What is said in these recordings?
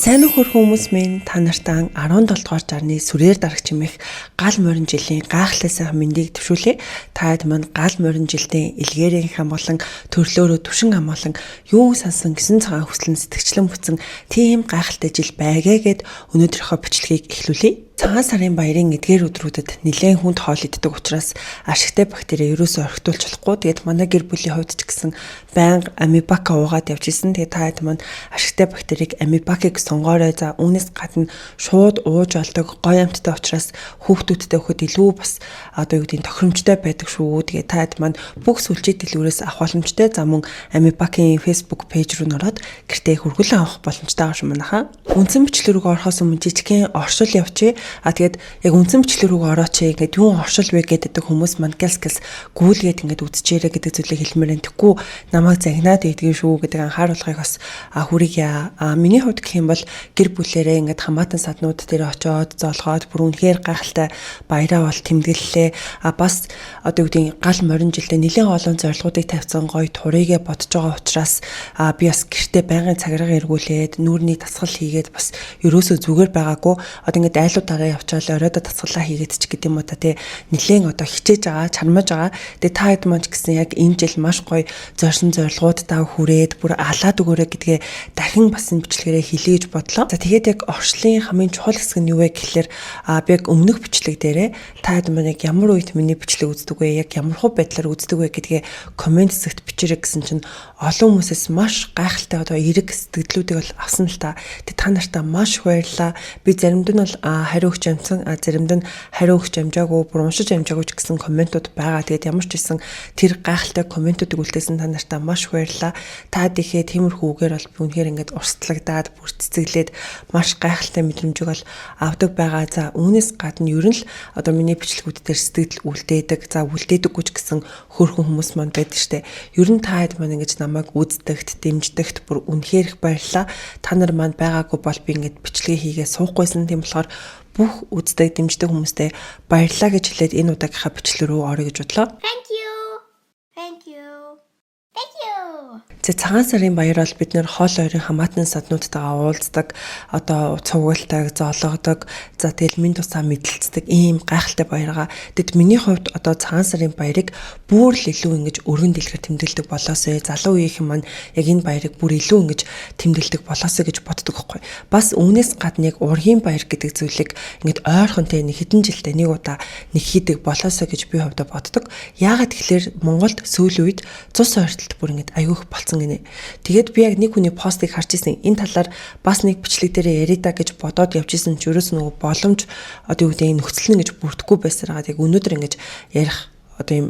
Сайн уу, хөрхөн хүмүүс минь, та нартаа 17 дугаар жарны сүрээр дарагч хэмээх гал морин жилийн гайхалтай сайхан мэндийг төвшүүлээ. Та хэд мань гал морин жилдээ элгээрэн хамгаалан, төрлөөрөө түшин хамгаалан, юун сансан гисэн цагаан хүслэн сэтгэгчлэн бүтсэн тийм гайхалтай жил байгээ гэд өнөөдрийнхөө бичлэгийг эхлүүлье. Цагаан сарын баярын эдгээр өдрүүдэд нэлээн хүнд хоол иддэг учраас ашигтай бактери ерөөсөө орхитуулж болохгүй. Тэгээд манай гэр бүлийн хувьд ч гэсэн байнга амибака уугаад явж исэн. Тэгээд та хэд маань ашигтай бактерийг, амибакыг сонгоорой. За, үүнээс гадна шууд ууж олдог, гоё амттай учраас хүүхдүүдтэй өгөхөд илүү бас одоо юу гэдгийг тохиромжтой байдаг шүү. Тэгээд та хэд маань бүх сүлжээ дэлгүүрээс авах боломжтой. За, мөн амибакийн Facebook page руу ороод гэртээ хүргүүлэн авах боломжтой байгаа шүү, манайхаа. Үндсэн бичлэг рүү орохоос өмнө жижигхэн оршил явчих. А тэгээд яг үндсэн бичлэг рүү орооч, ингээд юун оршил вэ гэдэг хүмүүс манд гэлс гэлс гүйлгээд ингээд үзчихээрэй гэдэг зүйлийг хэлмээр энэ. Тэгэхгүй намайг загнаад байдгийн шүү гэдэг анхааруулгыг бас хүргье. А миний хувьд гэх юм бол гэр бүлээрээ ингээд хамаатан саднууд дээр очиод зоолгоод бүр үнэхээр гайхалтай баяраа бол тэмдэглэлээ. А бас одоо юу гэдгийг гал морин жилдээ нэлээд олон зорилгоудыг тавьсан, гоё турыгээ бодож байгаа учраас би бас гэртээ байнгын цагирга эргүүлээд, нүүрний дасгал хийгээд бас ерөөсөө зүгээр байгаагүй. Одоо ингээд айлуудаараа явчаал оройдоо дасгалаа хийгээд ч гэдэг юм уу та, тий, нэлээд одоо хичээж байгаа, чармаж байгаа. Тэгээ та хэд маань ч гэсэн яг энэ жил маш гоё зорьсон зорилгоудаа хүрээд бүр алаад өгөөрэй гэдгээ дахин бас энэ бичлэгээрээ хэлье гэж бодлоо. За, тэгээд яг оршлын хамгийн чухал хэсэг нь юу вэ гэхлээр би яг өмнөх бичлэг дээрээ та хэд маань яг ямар үед миний бичлэг үздэг вэ, яг ямар хуу байдлаар үздэг вэ гэдгээ comment хэсэгт бичээрэй гэсэн чинь олон хүмүүсээс маш гайхалтай одоо эерэг сэтгэлдлүүдийг бол авсан л та. Тэг та нартаа маш их баярлалаа. Би заримд нь бол хариу өгч амжсан, заримд нь хариу өгч амжаагүй, бүр уншиж амжаагүй ч гэсэн comment ууд байгаа. Тэгээд ямар ч байсан тэр гайхалтай comment уудыг үлдээсэн та нартаа маш их баярлалаа. Та дэхээ тиймэрхүү үгээр бол би үнэхээр ингээд урсдалагдаад, бүр цэцэглээд маш гайхалтай мэдрэмжийг бол авдаг байгаа. За, үүнээс гадна ер нь л одоо миний бичлэгүүд дээр сэтгэл үлдээдэг. За, үлдээдэггүй ч гэсэн хөөрхөн хүмүүс манд байдаг штэ. Ер нь та хэд маань ингэж намайг үздэгт, дэмждэгт бүр үнэхээр их баярлалаа. Та нар маань байгаагүй бол би ингэж бичлэгээ хийгээ суухгүйсэн. Тийм болохоор бүх үздэг, дэмждэг хүмүүстээ баярлалаа гэж хэлээд энэ удаагийнхаа бичлэг рүү орё гэж бодлоо. Thank you. Thank you. Thank you. За, цагаан сарын баяр бол бид нэр хоол ойрын хамаатан саднуудтайгаа уулздаг, одоо цугуулдаг, зоолгодог, за, тэгэл мэнд тусаа мэдлэлцдэг ийм гайхалтай баяргаа. Тэгэд миний хувьд одоо цагаан сарын баярыг бүр л илүү ингэж өргөн дэлгэр тэмдэглэдэг болоосой. Залуу үеийнхэн маань яг энэ баярыг бүр илүү ингэж тэмдэглэдэг болоосой гэж боддог байхгүй. Бас үүнээс гадна яг ургийн баяр гэдэг зүйлийг ингэж ойрхонтэй нэг хэдэн жилдээ нэг удаа нэг хийдэг болоосой гэж би хувьдаа боддог. Яагаад гэхлээр Монголд сүүлийн үед цус ойртолт бүр ингэж аягүй их болцсон гинэ. Тэгээд би яг нэг хүний постыг харж исэн. Энэ талаар бас нэг бичлэг дээрээ яриа да гэж бодоод явж исэн ч ерөөс нөгөө боломж, одоо юу гэдэг, нөхцөл нь гэж бүрдэхгүй байсараад яг өнөөдөр ингэж ярих одоо юм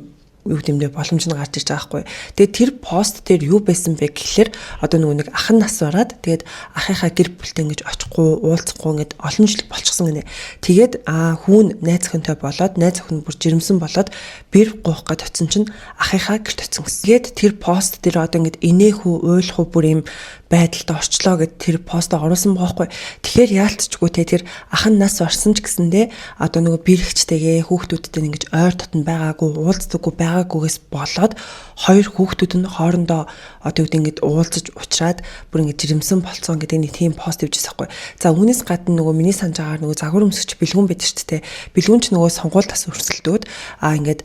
юу гэмдэ боломж нь гарч ирж байгаа байхгүй. Тэгээд тэр пост дээр юу байсан бэ гэхлээр одоо нөгөө нэг ах нь нас бараад, тэгээд ахынхаа гэр бүлтэй ингэж очихгүй, уулзахгүй ингэж олон жил болчихсон гинэ. Тэгээд хүүн найз охинтой болоод, найз охин бүр жирэмсэн болоод бэр гуйх гээд очисон чинь ахынхаа гэрт очисон гэсэн. Тэгээд тэр пост дээр одоо ингэж инээх үү, уйлах уу, бүр юм байдалд орчлоо гэд тэр постоо оруулсан байгаа байхгүй. Тэгэхээр яалтчгүй те, тэр ах нь нас барсан ч гэсэндээ одоо нөгөө бэрхчтэйгээ, хүүхдүүдтэй ингэж ойр дотн байгаагүй, уулздаггүй байгаагүйгээс болоод хоёр хүүхдүүд нь хоорондоо одоо юу гэдэг ингэж уулзаж уучраад бүр ингэж жирэмсэн болцсон гэдэг нэг тийм пост явж байсан байхгүй. За, үүнээс гадна нөгөө миний санаж байгаагаар нөгөө загвар өмсөгч Бэлгүүн байдаг шүү дээ. Бэлгүүн ч нөгөө сонгуул тас өрсөлдөөд ингээд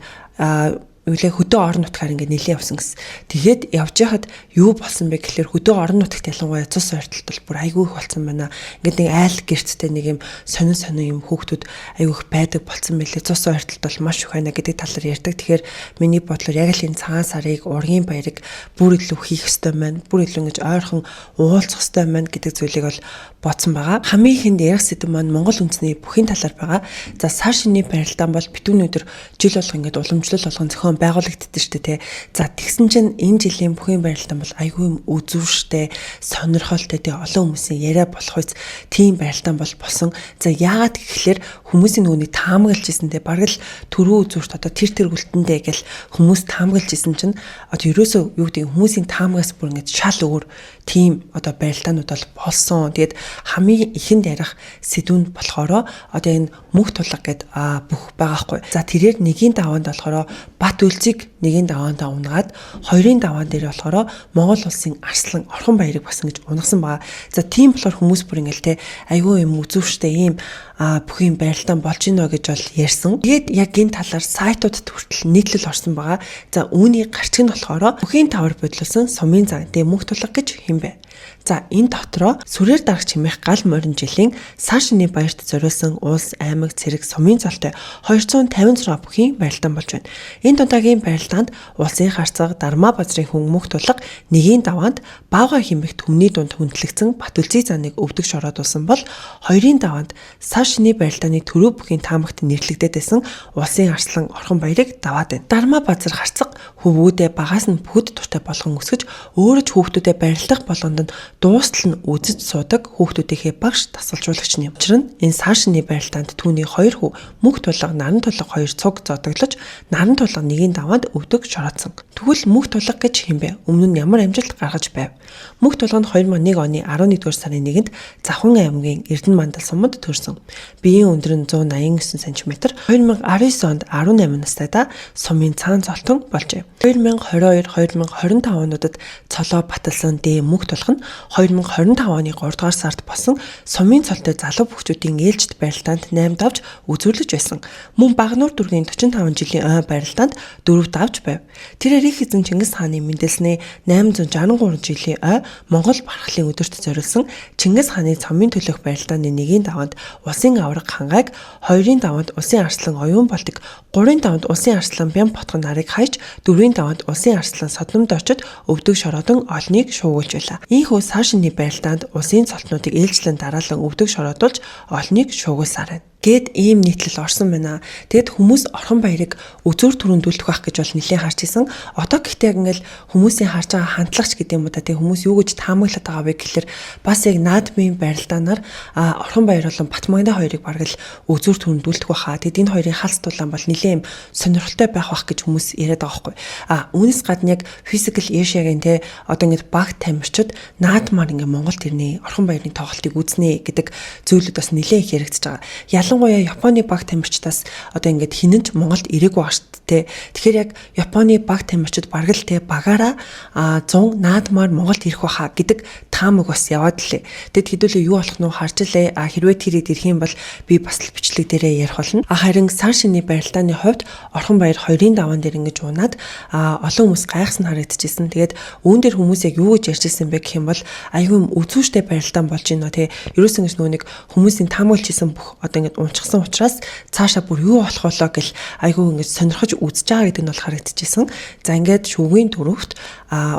үлээ хөдөө орон нутгаар ингээд нэлээд явсан гэсэн. Тэгээд явж байхад юу болсон бэ гэхлээр хөдөө орон нутагт ялангуяа цус ойртолт бол бүр айгүй их болсон байна. Ингээд нэг айл гэрцтэй нэг юм сонин сонин юм хүүхдүүд айгүй их байдаг болсон байлээ. Цус ойртолт бол маш их байна гэдэг талаар ярьдаг. Тэгэхээр миний бодлоор яг л энэ цагаан сарыг, ургийн баярыг бүр илүү хийх ёстой байна. Бүр илүү ингэж ойрхон уулзах ёстой байна гэдэг зүйлийг бол бодсон байгаа. Хамгийн ихэнд ярих сэдэв маань Монгол үндэсний бүхийн талаар байгаа. За, сар шинийн барилдаан бол битүүний өдөр жил болго ингээд уламжлал болгон зохион байгуулагддаг шүү дээ, тэ. За, тэгсэн чинь энэ жилийн бүхийн барилдаан бол айгүй юм үзүүштэй, сонирхолтой, тэ, олон хүмүүсийн яриа болох үз тийм барилдаан бол болсон. За, яагаад гэхлээр хүмүүсийн нөгөөний таамаглаж исэн, тэ, бараг л түрүү үзүүрт одоо тэр тэр гүлтэндээ гэл хүмүүс таамаглаж исэн чинь одоо ерөөсөө юу гэдэг, хүмүүсийн таамагаас бүр ингэж шал өөр тийм одоо барилдаанууд бол болсон. Тэгээд хамгийн ихэнд ярих сэдвүүн болохоро одоо энэ мөнх тулга гэд бүх байгаа хгүй. За, тэрээр нэгийн даваанд болохоор Бат Өлзийг нэгийн даваандаа унгаад, хоёрын даваан дээр болохоор Монгол улсын арслан Орхон баярыг бас ингэж унгасан байгаа. За, тийм болохоор хүмүүс бүр ингээл те айгүй юм үзүүштэй ийм бүх юм барилдаан болж гинэ гэж бол ярьсан. Тэгээд яг энэ талаар сайтуудад хүртэл нийтлэл орсон байгаа. За, үүний гарчиг нь болохоор бүхийн тавар бодлуулсан сумын зан дэ мөнх тулга гэж хэн бэ? За, энэ дотроо сүрээр дарагч хэмээх гал морин жилийн сар шинийн баярт зориулсан улс, аймаг, цэрэг, сумын золтой 256 бүхийн барилдаан болж байна. Энэ удаагийн барилдаанд улсын харцаг Дармаа базрын хүн мөнх тулга нэгийн даваанд Баавгай хэмээх түмний дунд хүндлэгдсэн Батүлзий заныг өвдөг шороодулсан бол хоёрын даваанд сар шинийн барилдааны төрөв бүхийн таамагт нэрлэгдээд байсан улсын арслан Орхон баярыг даваад байна. Дармаа базар харцаг хөвгүүдээ багаас нь бүгд дуртай болгон өсгөж, өөрөө ч хүүхдүүдэд барилдах болгонд нь дуустал нь үзэж суудаг хүүхдүүдийнхээ багш дасгалжуулагч нь юм. Учир нь энэ сар шинийн барилдаанд түүний хоёр хүү мөнх тулга, наран тулга хоёр цуг зодоглож, наран тулга нэгийн даваанд өвдөг шороодсон. Тэгвэл мөнх тулга гэж хэн бэ? Өмнө нь ямар амжилт гаргаж байв? Мөнх тулга нь 2001 оны 11-р сарын 1-нд Завхан аймгийн Эрдэнэ мандал суманд төрсөн. Биеийн өндөр нь 189 см. 2019 онд 18 настайдаа сумын цаан золтон болжээ. 2022 2025 онуудад цолоо баталсан Д мөнх тулга нь 2025 оны 3 дугаар сард босон сумын цолтой залуу бүхчүүдийн ээлжит барилдаанд 8 давж үзүүлж байсан. Мөн Багануур дүүргийн 45 жилийн ой барилдаанд 4 давж байв. Тэрээр их эзэн Чингис хааны мэндэлсний 863 жилийн ой Монгол бархлын өдөрт зориулсан Чингис хааны цомын төлөх барилдааны нэгийн даваанд улсын аварга хангайг, хоёрын даваанд улсын арслан оюун болдог, гурвын даваанд улсын арслан Бям ботгон нарыг хайж, дөрвийн даваанд улсын арслан Содномд очид өвдөг шороодон олныг шуугуулж байлаа. Ийхүү сар шинийн барилдаанд улсын цолтнуудыг ээлжлэн дараалан өвдөг шороодулж олныг шуугуулсаар байна гэд ийм нийтлэл орсон байна. Тэгэд хүмүүс Орхон баярыг үзүүр түрүүндүүлэх байх гэж бол нэлээд харж исэн. Одоо гэхдээ яг ингээл хүмүүсийн харж байгаа хандлагач гэдэг юм уу та, тэг хүмүүс юу гэж таамаглаад байгаа вэ гэхэлэр бас яг наадмын барилдаанаар Орхон баяр болон Батмагнаа хоёрыг бараг л үзүүр түрүүндүүлэх байхаа. Тэгэд энэ хоёрын халс тулаан бол нэлээд юм сонирхолтой байх бах гэж хүмүүс яриад байгаа байхгүй. Үүнээс гадна яг Physical Asia-гийн те одоо ингээд баг тамирчид наадмаар ингээд Монголд ирнэ, Орхон баярын тоглолтыг үзнэ гэдэг зүйлүүд бас нэлээд их яригдчихэж байгаа. Ялангуяа Японы баг тамирчдаас одоо ингээд хинэн ч Монголд ирээгүй байгаа шүү дээ. Тэгэхээр яг Японы баг тамирчид бараг л те багаараа 100 наадмаар Монголд ирэх байхаа гэдэг таамаг бас яваад лээ. Тэгэд хэдүүлээ юу болох нь харж лээ. Хэрвээ тэр ирэх юм бол би бас л бичлэг дээрээ ярих болно. Харин сар шинийн барилдааны хувьд Орхон баяр хоёрын даваан дээр ингэж унаад олон хүмүүс гайхсан харагдчихсэн. Тэгээд үүн дээр хүмүүс яг юу гэж ярьж ирсэн бэ гэх юм бол айгүй юм үзүүштэй барилдаан болж байна тий. Ерөөсөн ингэж нөгөө нэг хүмүүсийн таамаглаж исэн бүх одоо ингэж унчсан учраас цаашаа бүр юу болох болоо гэл айгүй ингэж сонирхож үзэж байгаа гэдэг нь бол харагдчихсэн. За, ингээд шүүгийн төрөвт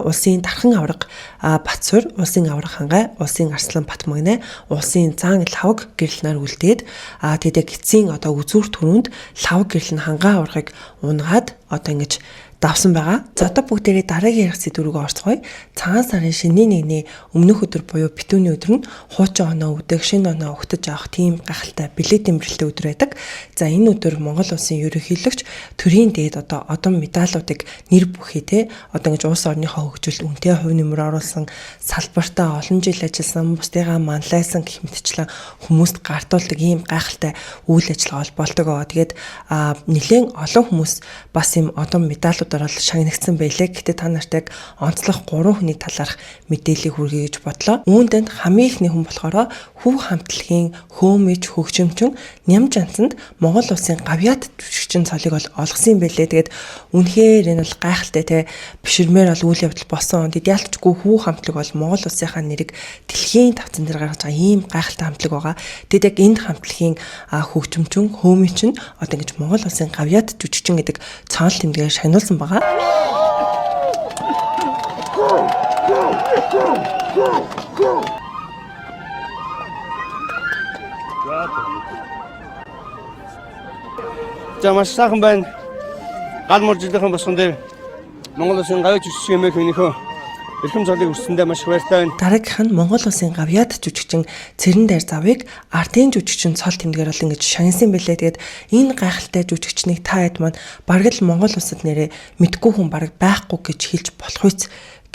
улсын дархан аварга Батсуур, улсын аварга хангай, улсын арслан Батмагнай, улсын зан лавг гэрлэнээр үлдээд, тэгээд яг эцсийн одоо үзүүр түрүүнд лавг гэрлэн хангай аваргыг унгаад одоо ингэж давсан байгаа. За, одоо бүгдээрээ дараагийн ярих сэдв рүүгээ орцгоё. Цагаан сарын шинийн нэгний өмнөх өдөр буюу битүүний өдөр нь хуучин оноо үдэх, шинэ оноо өгтөж авах тийм гайхалтай бэлэг дэмбэрэлтэй өдөр байдаг. За, энэ өдөр Монгол улсын ерөнхийлөгч төрийн дээд одоо одон медалуудыг нэр бүхий те одоо ингэж улс орныхоо хөгжилд үнэтэй хувь нэмэр оруулсан, салбартаа олон жил ажилласан, бусдыгаа манлайлсан гэх мэтчлэн хүмүүст гартуулдаг ийм гайхалтай үйл ажиллагаа болдог. Тэгээд нэлээд олон хүмүүс бас ийм одон медалуудаар бол шагнагдсан байлээ. Гэхдээ та нарт яг онцлог 3 хүний талаарх мэдээллийг хүргэе гэж бодлоо. Үүнд хамгийн ихний хүн болохоор Хүүх хамтлагийн хөөмич хөгжимчин Ням Жансанд Монгол улсын гавьяат жүжигчин цолыг бол олгосон юм байлээ. Тэгээд үнэхээр энэ бол гайхалтай те биширмээр бол үйл явдал болсон. Тэгэд ялчгүй Хүүх хамтлаг бол Монгол улсынхаа нэрийг дэлхийн тавцан дээр гаргаж байгаа ийм гайхалтай хамтлаг байгаа. Тэгэд яг энэ хамтлагийн хөгжимчин хөөмич нь одоо ингэж Монгол улсын гавьяат жүжигчин гэдэг цоол тэмдгээр шагнуулсан байгаа. За, маш сайхан байна. Гал моржилийнхэн босгон дээр Монгол улсын гавьяат жүжигчин хэмээх минийхөө эрхэм цолыг өрсөндөө маш их баяртай байна. Дараагийнх нь Монгол улсын гавьяат жүжигчин Цэрэн дайр завыг ардын жүжигчин цол тэмдгээр бол ингэж шагнасан байлээ. Тэгээд энэ гайхалтай жүжигчнийг та хэд маань бараг л Монгол улсад нэрээ мэдгүй хүн бараг байхгүй гэж хэлж болох үз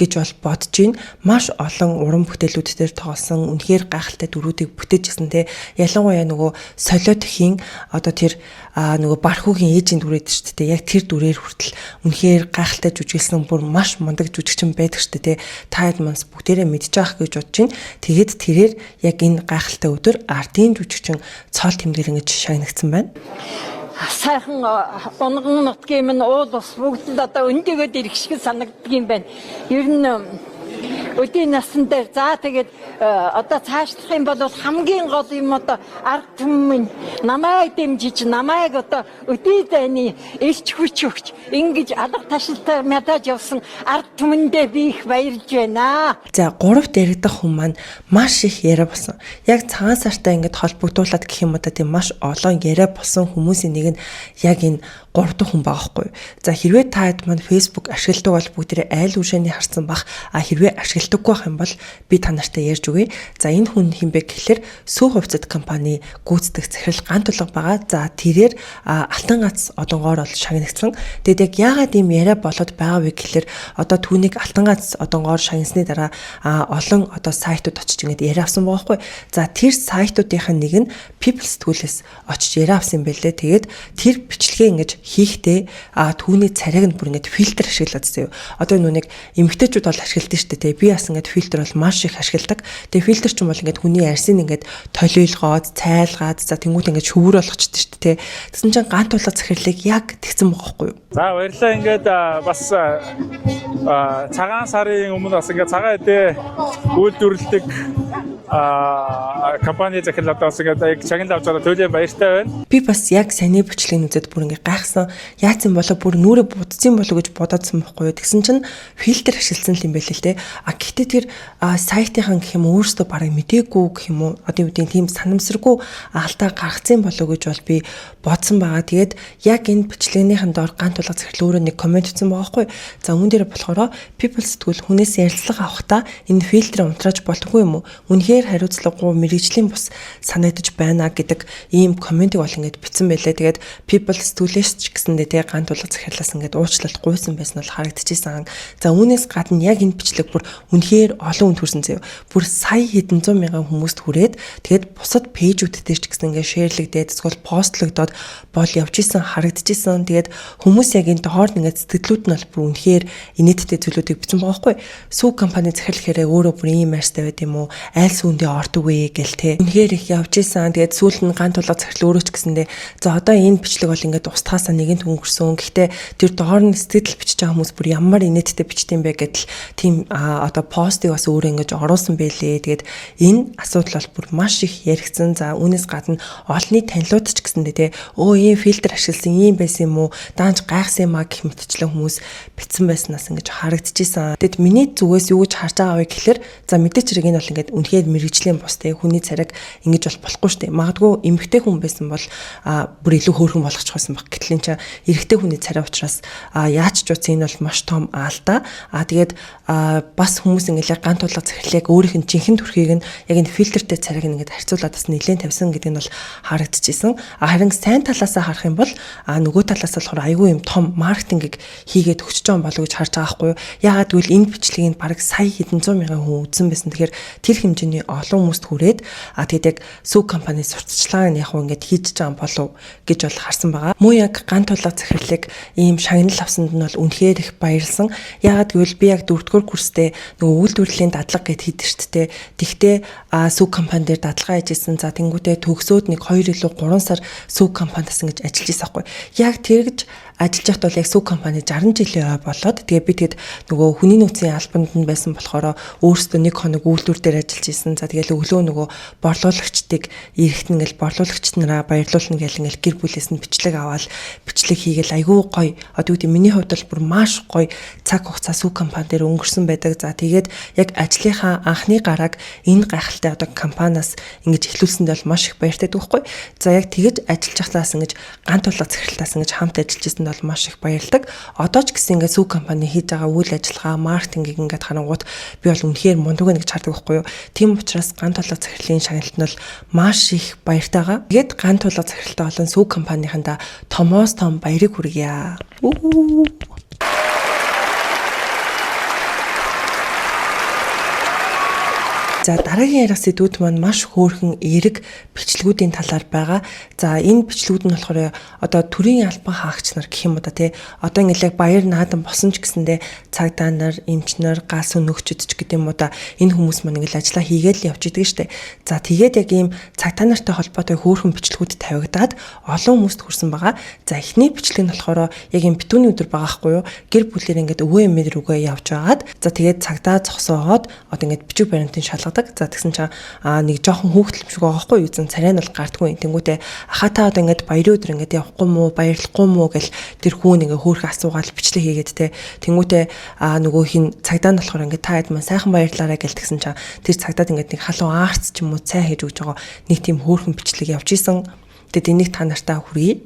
гэж бол бодож байна. Маш олон уран бүтээлүүд дээр тоглосон, үнэхээр гайхалтай дүрүүдийг бүтээжсэн те. Ялангуяа нөгөө солиот хийн одоо тэр нөгөө бархуугийн ээжийн дүр байдаг шүү дээ. Яг тэр дүрээр хүртэл үнэхээр гайхалтай жүжиглсэн бүр маш мундаг жүжигчин байдаг шүү дээ. Та хэд манс бүгдээрээ мэдж байгаа гэж бодож байна. Тэгээд тэрээр яг энэ гайхалтай өдөр ардын жүжигчин цол тэмдгэр ингэж шагнагдсан байна. Сайхан унган нутгийн минь уул ус бүгд л одоо өндөгөөд ирэх шиг санагддаг юм байна. Ер нь өдийн насан дээр за тэгээд одоо цаашлах юм бол хамгийн гол юм одоо ард түмэн намайг дэмжиж намайг одоо өдий дайны элч хүч өгч ингэж алга ташилтай мядаж явсан ард түмэндээ би их баярлж байна. За гуравт яригдах хүн маань маш их яриа болсон. Яг цагаан сартай ингээд холбогдуулаад гэх юм уу та тийм маш олон яриа болсон хүмүүсийн нэг нь яг энэ гурав дахь хүн байгаа хгүй. За хэрвээ та хэд маань Facebook ашигладаг бол бүгдээрээ айл үшээний харсан бах. А хэрвээ ашигладаггүй байх юм бол би та нартай ярьж өгье. За энэ хүн хэн бэ гэхлээр Сүү хувьцат компани гүйцэтгэх захирал ган тулга байгаа. За тэрээр алтан гац одонгоор бол шагнагдсан. Тэгээд яг яагаад ийм яриа болоод байгаа вэ гэхлээр одоо түүнийг алтан гац одонгоор шагнасны дараа олон одоо сайтууд очиж ингээд яриа авсан байгаа хгүй. За тэр сайтуудынх нь нэг нь People сэтгүүлээс очиж яриа авсан юм байлээ. Тэгээд тэр бичлэгээ ингэж хийхдээ түүний царайг нь бүр ингээд фильтр ашиглаад заяа. Одоо нүг эмэгтэйчүүд бол ашигладаг шүү дээ. Би бас ингээд фильтр бол маш их ашигладаг. Тэгээ фильтр ч юм бол ингээд хүний арсын ингээд толиулгоод, цайлгаад за тэнгуут ингээд шүвэр болгочтой шүү дээ. Тэгсэн чинь ган тулга захирлыг яг тэгсэн байгаа хгүй юу? За баярлалаа ингээд бас цагаан сарын өмнө бас ингээд цагаан эдээ үйлдвэрлэдэг компани захирал одоо бас ингээд яг шагнал авч байгаа төлөө баяртай байна. Би бас яг саяны бичлэгийг үзээд бүр ингээд гайхсан. Яатсан болоо бүр нүрэ будсан болоо гэж бодоодсан байхгүй юу. Тэгсэн чинь фильтр ашигласан л юм байл л те. А гэхдээ тэр сайтынхан гэх юм уу өөрсдөө бараг мдээгүй гэх юм уу. Одоо юу гэдэг тийм санамсаргүй алдаа гаргацсан болоо гэж бол би бодсон байгаа. Тэгээд яг энэ бичлэгнийхэн доор ган тулга захирал өөрөө нэг комент хийсэн байгаа байхгүй. За үүн дээр болохоор people сэтгүүл хүнээс ярилцлага авахдаа энэ фильтрээ унтрааж болдгоо юм уу? Үнэхээр хариуцлагагүй мэрэгжлийн бус санагдаж байна гэдэг ийм комментиг бол ингээд бичсэн байлээ. Тэгээд people сэтгүүлээс ч гэсэндээ тэгээ ган тулга захирлаас ингээд уучлалт гуйсан байсан бол харагдчихсан. За үүнээс гадна яг энэ бичлэг бүр үнэхээр олон хүн төрсэн заяа. Бүр сая хэдэн зуун мянган хүмүүст хүрээд тэгээд бусад пэйжүүд дээр ч гэсэн ингээд шеэрлэгдээд эсвэл постлогдоод бол явж исэн харагдчихсан. Тэгээд хүмүүс яг энэ доор ингээд сэтгэлүүд нь бол бүр үнэхээр инээдтэй зүйлүүдийг бичсэн байгаа байхгүй. Сүү компани захирал хэрэг өөрөө бүр ийм арьстай байд юм уу? Айл сүүндээ ордог вэ гэл те. Үнэхээр их явж исэн. Тэгээд сүүлд нь ган тулга захирал өөрөө ч гэсэндээ за одоо энэ бичлэг бол ингээд устгаасаа нэгэн өнгөрсөн. Гэхдээ тэр доор нь сэтгэл бичиж байгаа хүмүүс бүр ямар инээдтэй бичдэг юм бэ гэдэл тийм одоо постыг бас өөрөө ингэж оруулсан байлээ. Тэгээд энэ асуудал бол бүр маш их яригдсан. За үүнээс гадна олонний танилуд ч гэсэндээ те өө ийм фильтр ашигласан ийм байсан юм уу? Даанч гайхсан юм а гэх мэтчлэн хүмүүс бичсэн байснаас ингэж харагдчихсан. Тэгэд миний зүгээс юу гэж харж байгаа вэ гэхэлэр за мэдээч хэрэг энэ бол ингээд үнэхээр мэрэгжлийн бус те хүний царайг ингэж бол болохгүй шүү дээ. Магадгүй эмэгтэй хүн байсан бол бүр илүү хөөрхөн болгочих байсан баг. Гэтэл энэ чинь эрэгтэй хүний царай учраас яаж ч утсан энэ бол маш том алдаа. А тэгээд бас хүмүүс ингээд яг ган тулга захирлыг өөрийнх нь жинхэнэ төрхийг нь яг энэ фильтртэй царайг нь ингээд харьцуулаад бас нэлээд тавьсан гэдэг нь бол харагдчихсэн. А харин сайн талаасаа харах юм бол нөгөө талаас болохоор айгүй юм том маркетингийг хийгээд өгч байгаа юм болов уу гэж харж байгаа байхгүй юу. Яагаад гэвэл энэ бичлэгийг бараг сая хэдэн зуун мянган хүн үзсэн байсан. Тэгэхээр тэр хэмжээний олон хүмүүст хүрээд тэгээд яг сүү компани сурталчилгааг нь яг уу ингээд хийж байгаа юм болов гэж бол харсан байгаа. Мөн яг ган тулга захирлыг ийм шагнал авсанд нь бол үнэхээр их баярлсан. Яагаад гэвэл би яг дөрөвдүгээр курстэй нөгөө үйлдвэрлэлийн дадлага гэд хийдэг шүү дээ. Тэгтээ сүү компани дээр дадлага хийжсэн. За тэнгуүтээ төгсөөд нэг 2 илүү 3 сар сүү компаниас ингэж ажиллаж байсан байхгүй. Яг тэгж ажиллаж байхад бол яг сүү компани 60 жилийн ой болоод тэгээ би тэгэд нөгөө хүний нөөцийн албанд нь байсан болохоор өөрсдөө нэг хоног үйлдвэр дээр ажиллаж исэн. За тэгэл өглөө нөгөө борлуулагчдыг эрэхт ингээл борлуулагч нараа баярлуулна гэл ингээл гэр бүлээс нь бичлэг аваад бичлэг хийгээл айгүй гоё. Одоо юу гэдэг миний хувьд бол бүр маш гоё цаг хугацаа сүү компани дээр өнгөрсөн байдаг. За тэгээд яг ажлынхаа анхны гарааг энэ гайхалтай одоо компаниас ингэж эхлүүлсэндээ бол маш их баяртай байхгүй. За яг тэгэж ажиллаж байхлаас ингэж ган тулга захиралтаас ингэж хамт ажиллаж ирсэнд бол маш их баярладаг. Одоо ч гэсэн ингээд сүү компани хийж байгаа үйл ажиллагаа, маркетингийг ингээд харангуут би бол үнэхээр мундаг байна гэж хардаг байхгүй юу. Тийм учраас ган тулга захирлын шагналт нь бол маш их баяртайгаа. Тэгээд ган тулга захиралтай болон сүү компанийнхандаа томоос том баярыг хүргье. Үу. За, дараагийн ярих сэдвүүд маань маш хөөрхөн эерэг бичлэгүүдийн талаар байгаа. За, энэ бичлэгүүд нь болохоор одоо төрийн албан хаагч нар гэх юм уу да, тий. Одоо ингээд яг баяр наадам босон ч гэсэндээ цагдаа нар, эмч нар, гал сөнөөгчид ч гэдэг юм уу да, энэ хүмүүс маань ингээд ажиллаа хийгээл явж идэг штэ. За, тэгээд яг ийм цагдаа нартай холбоотой хөөрхөн бичлэгүүд тавигдаад олон хүмүүст хүрсэн байгаа. За, эхний бичлэг нь болохоор яг ийм битүүний өдөр байгаа хгүй юу? Гэр бүлээр ингээд өвөө эмээ рүүгээ явж байгаад, за, тэгээд цагдаа зогсоогоод одоо ингээд бичиг баримтын шалгадаг. За, тэгсэн чинь нэг жоохон хүүхдэл юм шиг байгаа хгүй юу? Зэн царай нь бол гардгүй. Тэнгүүтээ ахаа, та одоо ингээд баярын өдөр ингээд явахгүй мүү, баярлахгүй мүү гэл тэр хүүн ингээд хөөрхөн асуугаал бичлэг хийгээд те. Тэнгүүтээ нөгөө хин цагдаа нь болохоор ингээд та хэд маань сайхан баярлаарай гэл тэгсэн чинь тэр цагдаад ингээд нэг халуун аарц ч юм уу цай хийж өгч байгаа нэг тийм хөөрхөн бичлэг явж исэн. Тэгэд энийг та нартаа хүргэе.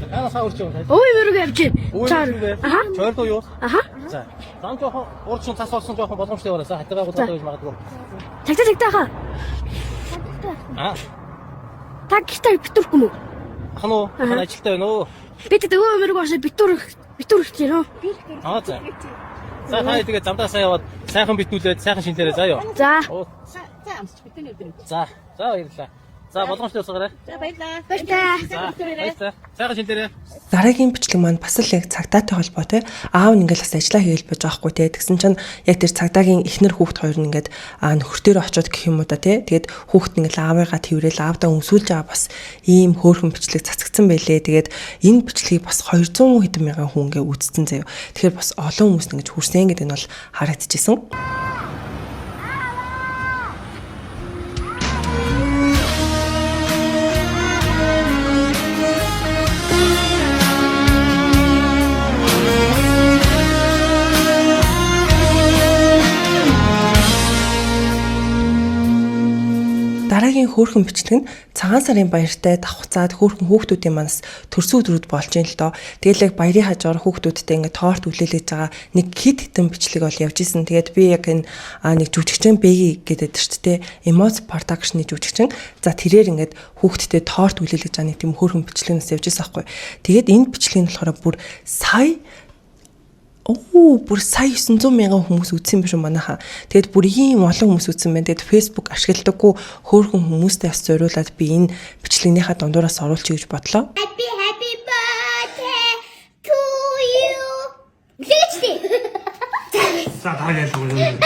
Танаас урч юм. Өвөө мөрөг явж байна. Чаар. Аха. Чойрдоо юу? Аха. За. Зам жоохон урд шун цас олсон жоохон боломжтой яваарай. Хатгаа гудаа гэж магадгүй. Цагтаа, цагтаа хаа. Аа. Та гэртээ битүүрхгүй мүү? Ах нь уу? Ах нь ажилтай байна уу? Би тэд өвөө мөрөг орсон битүүр битүүр гэж байна. Аа, за. За, хаа тэгээ замдаа сайн яваад сайхан битүүлээд сайхан шинтээрээ заа юу. За. За. За, баярлалаа. За, боломжтой явсаарай. Баяртай. За, баярлалаа. Сайхан шинтээрээ. Дараагийн бичлэг маань бас л яг цагдаатай холбоотой. Аав нь ингээл бас ажиллаа хийгээл байж байгаа хгүй те. Тэгсэн чинь яг тэр цагдаагийн эхнэр хүүхд хоёр нь ингээд нөхөр дээр очиод гэх юм уу да те. Тэгээд хүүхд нь ингээл аавыгаа тэрвэл аавдаа өмсүүлж байгаа бас ийм хөөрхөн бичлэг цацагдсан байлээ. Тэгээд энэ бичлэгийг бас 200 хэдэн мянган хүн ингээ үзсэн заяа. Тэгэхээр бас олон хүмүүс ингэж хүрсэн гэдэг нь бол харагдчихсэн. Дараагийн хөөрхөн бичлэг нь цагаан сарын баяртай давхцаад хөөрхөн хүүхдүүдийн манас төрсөн өдрүүд болж ин л доо. Тэгэл яг баярын хажуугаар хүүхдүүдтэй ингээд торт үлээлээж байгаа нэг хит хитэн бичлэг бол явж исэн. Тэгээд би яг энэ нэг жүжигчин Бэги гэдэг шүү дээ. Emoz Production-ы жүжигчин. За, тэрээр ингээд хүүхдтэй торт үлээлээж байгаа нэг тийм хөөрхөн бичлэг нас явж исэн аахгүй. Тэгээд энэ бичлэг нь болохоор бүр сая Оо, бүр сая 900 мянган хүмүүс үзсэн юм биш үү манайхаа. Тэгээд бүр ийм олон хүмүүс үзсэн байна. Тэгээд Facebook ашигладаггүй хөөрхөн хүмүүстэй бас зориулаад би энэ бичлэгнийхаа дундуураас оруулчих гэж бодлоо. Happy happy birthday to you. Үлээчтэй. За, дараагийн айлгүй.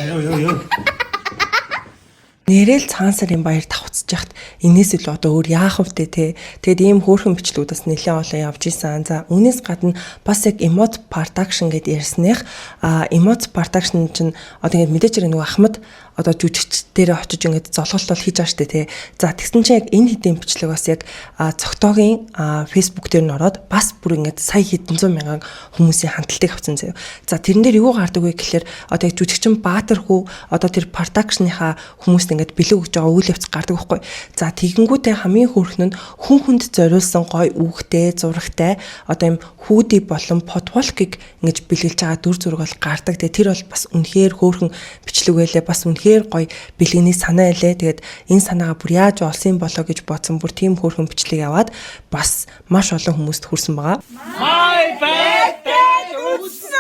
Йоо ёо ёо. Нэрэл цагаан сарын баяр давхцаж яхад энээс илүү одоо өөр яах вэ те. Тэгэд ийм хөөрхөн бичлэгүүд бас нэлээд олон явж исэн. За, үүнээс гадна бас яг Emote Production гэд ярьсных, Emote Production чинь одоо ингээд мэдээж хэрэг нөгөө Ахмад одоо жүжигч дээр очиж ингээд золголт бол хийж байгаа штэ те. За, тэгсэн чинь яг энэ хэдийн бичлэг бас яг цогтоогийн Facebook дээр нь ороод бас бүр ингээд сая хэдэн зуун мянган хүмүүсийн хандлтыг авсан заяа. За, тэрэн дээр юу гардаг вэ гэхээр одоо яг жүжигчин Баатар хүү одоо тэр production-ийнхаа хүмүүст ингээд бэлэг өгж байгаа үйл явц гардаг байхгүй. За, тэгэнгүүтээ хамгийн хөөрхөн нь хүн хүнд зориулсан гой үгтэй, зурагтай одоо юм хүүдий болон подволкийг ингэж бэлгэлж байгаа дүр зураг бол гардаг. Тэгээ тэр бол бас үнэхээр хөөрхөн бичлэг байлээ. Бас үнэхээр гоё бэлгэний санаа байлээ. Тэгээд энэ санаагаа бүр яаж олсон юм болоо гэж бодсон, бүр тийм хөөрхөн бичлэг аваад бас маш олон хүмүүст хүрсэн байгаа. My bad dad үссэн.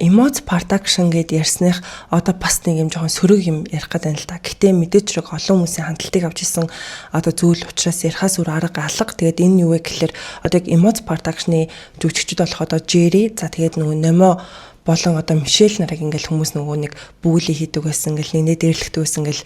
Emoz Production гэд ярьсных одоо бас нэг юм жоохон сөрөг юм ярих гэдэг юм л да. Гэтэ мэдээч хэрэг олон хүмүүсийн хандлтыг авч исэн одоо зүйл учраас ярихаас өөр арга алга. Тэгээд энэ юу вэ гэхээр одоо яг Emoz Production-ы жүжигчд болох одоо Jerry, за, тэгээд нөгөө Номо болон одоо Мишель нарыг ингээл хүмүүс нөгөө нэг bully хийдэг байсан, ингээл нэгнээ дээрлэхдэг байсан ингээл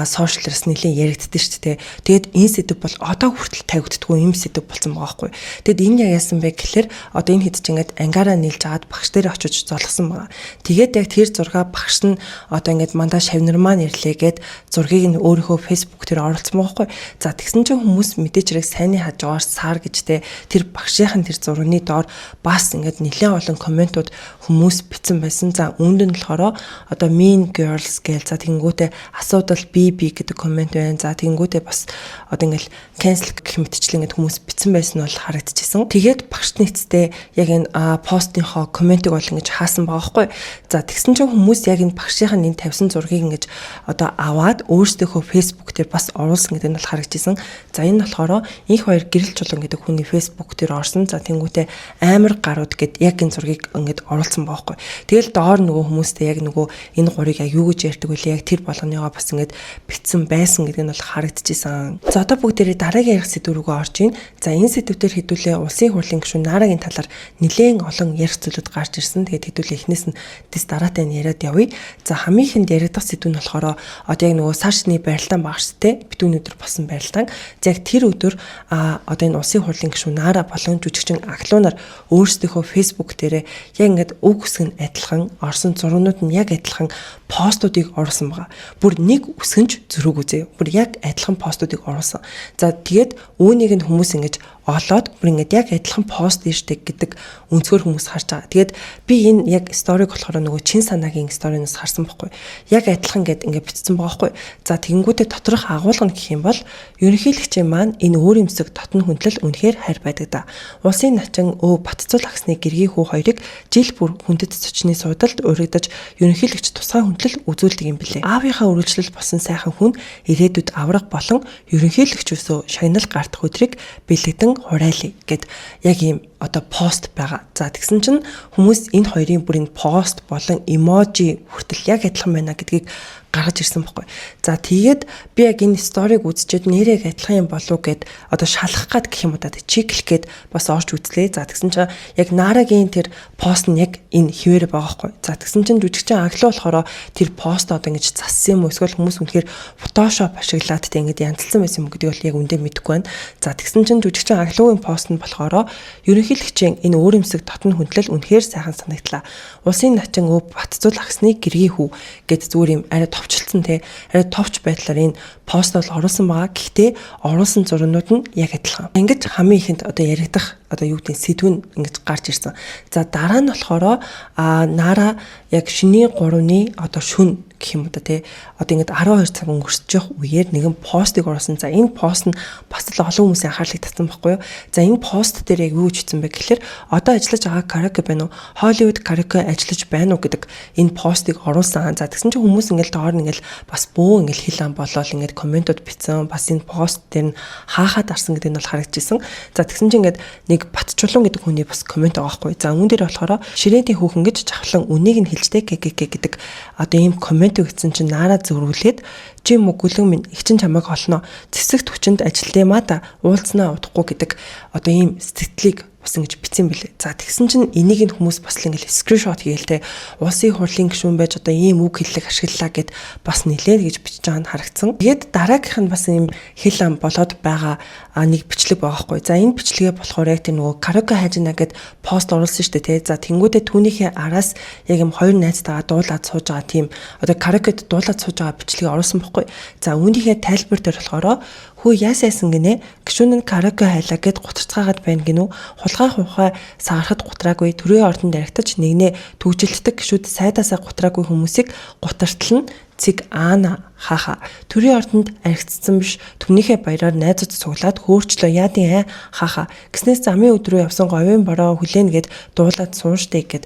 social аас нэлээд яригддаг шүү дээ. Тэгээд энэ сэдэв бол одоо хүртэл тавигддаггүй юм сэдэв болсон байгаа байхгүй. Тэгэд энэ яг яасан бэ гэхэлэр одоо энэ хэд ч ингээд ангаараа нийлж агаад багш дээр очиж золгосон байгаа. Тэгээд яг тэр зураг багш нь одоо ингээд мандаа шавнар маань ирлээ гэд зургийг нь өөрийнхөө Facebook дээр оруулсан байгаа байхгүй. За, тэгсэн чинь хүмүүс мэдээж хэрэг сайнны хажуугаар сар гэж те тэр багшийн тэр зургийн доор бас ингээд нэлээд олон comment ууд хүмүүс бичсэн байсан. За, үүнд нь болохоор одоо mean girls гээл, за, тэгэнгүүтээ асуудал би гэдэг comment байна. За, тэгэнгүүтээ бас одоо ингээл cancel гэх мэтчлэн ингээд хүмүүс бичсэн байсан нь бол харагдчихсан. Тэгээд багш нийцтэй яг энэ постынхоо comment ыг бол ингэж хаасан байгаа байхгүй. За, тэгсэн чинь хүмүүс яг энэ багшийн энэ тавьсан зургийг ингэж одоо аваад өөрсдийнхөө Facebook дээр бас оруулсан гэдэг нь бол харагдчихсан. За, энэ болохоор инх хоёр гэрэл чулуун гэдэг хүний Facebook дээр орсон. За, тэнгүүтээ амар гарууд гэд яг энэ зургийг ингээд оруулсан байгаа байхгүй. Тэгэл доор нөгөө хүмүүстэй яг нөгөө энэ гурыг яг юу гэж ярьдаг вүлээ, яг тэр болгоныгоо бас ингээд бичсэн байсан гэдэг нь бол харагдчихсан. За, одоо бүгдээрээ дараагийн ярих сэдв рүүгээ орж ийн. За, энэ сэдвээр хэдүүлээ улсын хурлын гишүүн Нарагийн талаар нэлээн олон ярих зүйлүүд гарч ирсэн. Тэгээд хэдүүлээ эхнээс нь дэс дараатай нь яриад явъя. За, хамгийн ихэнд яригдах сэдв нь болохоор одоо яг нөгөө сар шиний барилдаан байгаа шүү дээ. Битүүн өдөр болсон барилдаан. За, яг тэр өдөр одоо энэ улсын хурлын гишүүн Нара болон жүжигчин Аглуунаар өөрсдийнхөө Facebook дээрээ яг ингээд үг үсэг нь адилхан, орсон зургнууд нь яг адилхан постуудыг оруулсан байгаа. Бүр нэг үсгэнч зөрөөгүй зөө. Бүр яг адилхан постуудыг оруулсан. За, тэгээд үүнийг нь хүмүүс ингэж олоод бүр ингээд яг адилхан пост ирдэг гэдэг өнцгөр хүмүүс харж байгаа. Тэгээд би энэ яг story г болохоор нөгөө чин санаагийн story наас харсан байхгүй. Яг адилхан гэд ингээд бичсэн байгаа байхгүй. За, тэгэнгүүтээ доторх агуулга нь гэх юм бол ерөнхийлөгчийн маань энэ өөр юмсэг дотн хүндлэл үнэхээр хайр байдаг да. Улсын начин өө Батцул агсны гэргий хүү хоёрыг жил бүр хүндэт зочны суудалд урагдаж ерөнхийлөгч тусгай хүндлэл үзүүлдэг юм билээ. Аавынхаа үргэлжлэл болсон сайхан хүн ирээдүйд авраг болон ерөнхийлөгч өсөө шагнал гардах өдрийг бэлэгдэн хурайлаа гэд яг ийм одоо пост байгаа. За, тэгсэн чинь хүмүүс энэ хоёрын бүр энэ пост болон emoji хүртэл яг адилхан байна гэдгийг гаргаж ирсэн байхгүй. За, тэгээд би яг энэ story г үзчихэд нэрээ адилхан юм болов гэд одоо шалах гад гэх юм уу да, check лэх гээд бас орж үзлээ. За, тэгсэн чинь яг Нарагийн тэр пост нь яг энэ хэвээр байгаа байхгүй. За, тэгсэн чинь жүжигчин Аглуу болохоор тэр пост одоо ингэж зассан юм уу, эсвэл хүмүүс үнэхээр Photoshop ашиглаад тэ ингэж янзлсан байсан юм гэдгийг бол яг үндэ мэдэхгүй байна. За, тэгсэн чинь жүжигчин Аглуугийн пост нь болохоор ерөнхийлөгчийн энэ өөр юмсэг дотн хүндлэл үнэхээр сайхан санагдлаа. Улсын начин өв Батцул агсны гэргий хүү гэд зүгээр юм арай товчлцсон те, арай товч байдлаар энэ пост бол оруулсан байгаа. Гэхдээ оруулсан зургнууд нь яг адилхан. Ингэж хамгийн ихэнд одоо яригдах одоо юу гэдэг сэдв нь ингэж гарч ирсэн. За, дараа нь болохоор Нара яг шинийн 3-ны одоо шүн гэх юм уу да тий, одоо ингэж 12 цаг өнгөрсөж явах үеэр нэгэн постыг оруулсан. За, энэ пост нь бас л олон хүмүүсийн анхаарлыг татсан байхгүй юу? За, энэ пост дээр яг юу гэж хэлсэн бэ гэхэлэр одоо ажиллаж байгаа караоке байна уу? Холливуд караоке ажиллаж байна уу гэдэг энэ постыг оруулсан. За, тэгсэн чинь хүмүүс ингээл доор нь ингээл бас бөө ингээл хил ам болоод ингээд comment ууд бичсэн. Бас энэ пост дээр нь хаахаад арсан гэдэг нь бол харагдчихсан. За, тэгсэн чинь ингээд нэг Батчулуун гэдэг хүний бас comment байгаа байхгүй. За, үүн дээр болохоор ширээний хүүхэн гэж жавхлан үнийг нь хэлжтэй ггг гэдэг одоо ийм comment өгсөн чинь Нара зөрүүлээд чи мөгөлөн минь их чин чамайг олно. Зэвсэгт хүчинд ажилтаа маа да, уулзнаа удахгүй гэдэг одоо ийм сэтгэлийг бас ингэж бичсэн бэлээ. За, тэгсэн чинь энийг нь хүмүүс бас л ингээл screenshot хийгээл те, улсын хурлын гишүүн байж одоо ийм үг хэллэг ашиглалаа гэд бас нилээд гэж бичиж байгаа нь харагдсан. Тэгээд дараагийнх нь бас ийм хэл ам болоод байгаа нэг бичлэг байгаа хгүй. За, энэ бичлэгээ болохоор яг тэр нөгөө караоке хайжина гэд пост оруулсан шүү дээ те. За, тэнгүүдээ түүнийхээ араас яг юм хоёр найзтайгаа дуулаад сууж байгаа, тийм одоо караокед дуулаад сууж байгаа бичлэгээ оруулсан бохгүй. За, үүнийхээ тайлбар дээр болохоор хөө яас яасан гинэ, гишүүн нь караоке хайлаа гэд гутарцгаагаад байна гинүү, хулгай хувхай сагарахад гутраагүй, төрийн ордонд даригтаж нэгнээ түгжилтдэг гишүүд сайдаасаа гутраагүй хүмүүсийг гутартал нь цэг аана хаха, төрийн ордонд аригдсан биш, түнийхээ баяраар найзууд цуглаад хөөрчлөө яадын хаха гиснээс замын өдрөө явсан говийн бороо хүлээн гэд дуулаад суунштэй гэд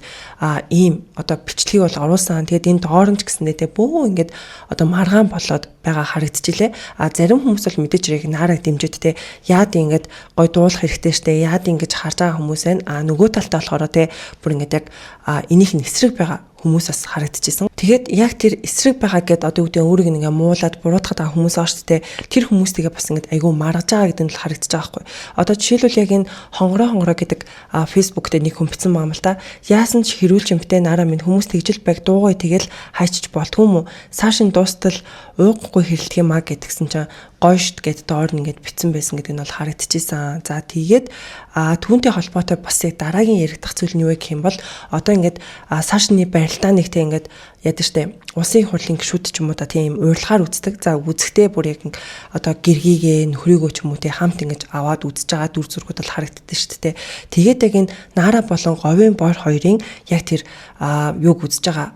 ийм одоо бичлэгийг бол оруулсан. Тэгээд энэ доор нь ч гэсэндээ те бөө ингээд одоо маргаан болоод байгаа харагдчихлээ. А зарим хүмүүс бол мэдээж хэрэг Нараг дэмжиж те, яад ингээд гой дуулах хэрэгтэй штэ, яад ингэж харж байгаа хүмүүс байна. А нөгөө талдаа болохоор те бүр ингээд яг энийх нь эсрэг байгаа хүмүүс бас харагдчихсан. Тэгээд яг тэр эсрэг байгаа гэд одоо юу гэдэг өөрийг ингээ муулаад буруутгаад байгаа хүмүүс байгаа шүү дээ. Тэр хүмүүстэйгээ бас ингээд айгүй маргаж байгаа гэдэг нь л харагдаж байгаа байхгүй. Одоо жишээлбэл яг энэ хонгороо хонгороо гэдэг Facebook дээр нэг хүн бичсэн байгаа юм л та. Яасан ч хэрүүл чимтэй нараа минь хүмүүс тэгжил байг дуугүй тэгэл хайчиж болтгүй юм уу? Саашин дуустал ууггүй хэрэлдэх юм а гэдгсэн чинь гоё шт гэд доор нь ингээд бичсэн байсан гэдэг нь бол харагдчихсан. За тэгээд түүнтэй холбоотой бас яг дараагийн яригдах зүйл нь юу вэ гэх юм бол одоо ингээд саашны барилдаа нэгтэй ингээд яадаг штэ улсын хурлын гишүүд ч юм уу та тийм урилгаар үздэг. За үзэхдээ бүр яг одоо гэргийгээ нөхрийгөө ч юм уу те хамт ингэж аваад үзэж байгаа дүр зургууд бол харагддаг штэ те. Тэгээд яг энэ Нара болон Говийн бор хоёрын яг тэр юуг үзэж байгаа